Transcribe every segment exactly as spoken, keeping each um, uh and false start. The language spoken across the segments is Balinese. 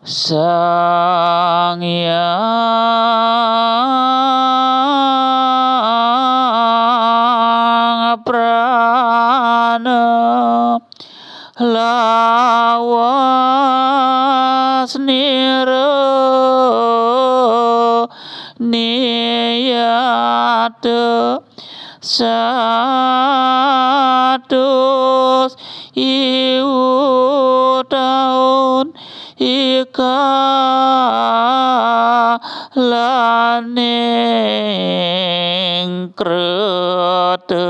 Sang Hyang Prana lawas nira niyata satus iwu taun ikalaning kreta.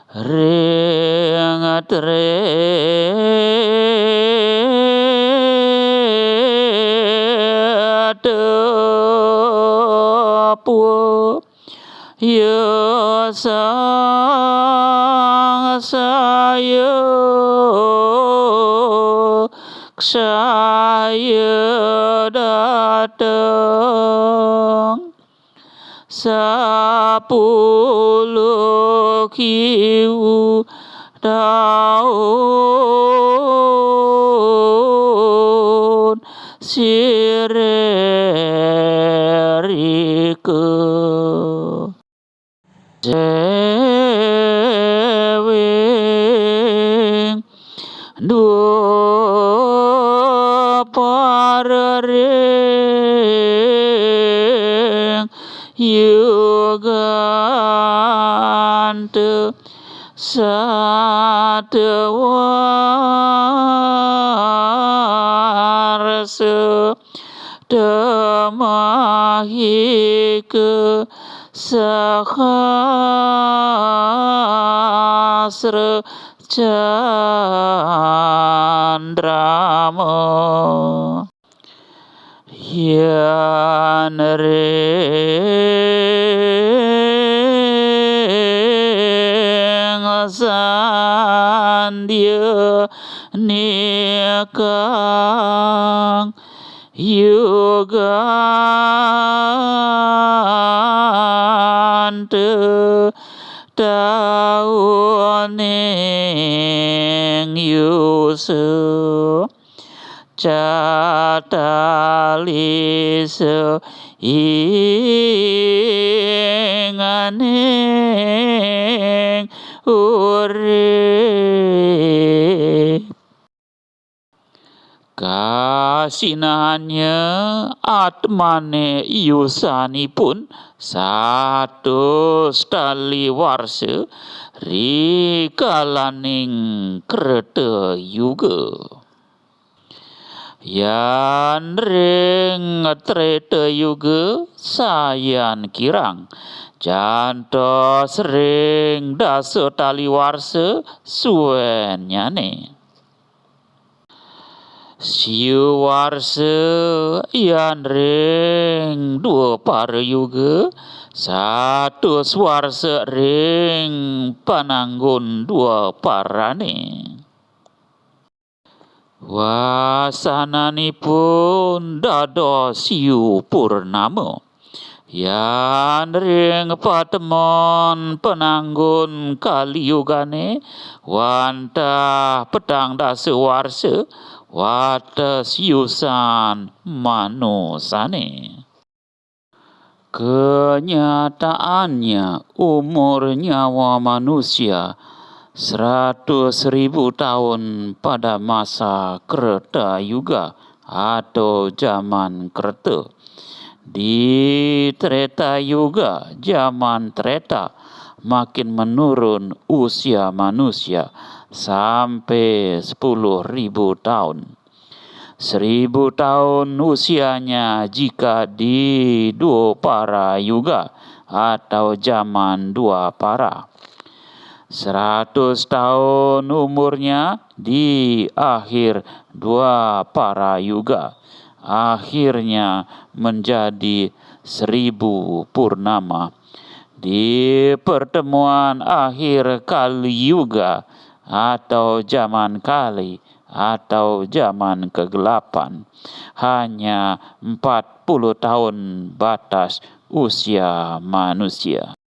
Ring treta pwa ya sang saya ksaya dateng. Sapuluh kiwu taun sirerika. Sewing dupa ring yuganta satwarsa tamahika sahasra candrama. Yan ring sandya nikang yuganta tauning yusa catalisa inganing urip. Kasinahannya atmane yusanipun satus tali warsa rikalaning kreta yuga. Yan ring treta yuga sayan kirang, jantos ring dasa tali warsa suennyane. Siu warsa yan ring dwapara yuga, satus warsa ring pananggun dwaparane. Wasananipun dados siu purnama. Yan ring patemon pananggun kaliyugane wantah petang dasa warsa wates yusan manusane. Kenyataannya, umur nyawa manusia seratus ribu tahun pada masa Kreta Yuga atau zaman Kreta. Di Treta Yuga, zaman Treta, makin menurun usia manusia sampai sepuluh ribu tahun. Seribu tahun usianya jika di Dwapara Yuga atau zaman Dwapara. Seratus tahun umurnya di akhir Dwapara Yuga. Akhirnya menjadi seribu purnama. Di pertemuan akhir Kali Yuga atau zaman Kali, atau zaman kegelapan. Hanya empat puluh tahun batas usia manusia.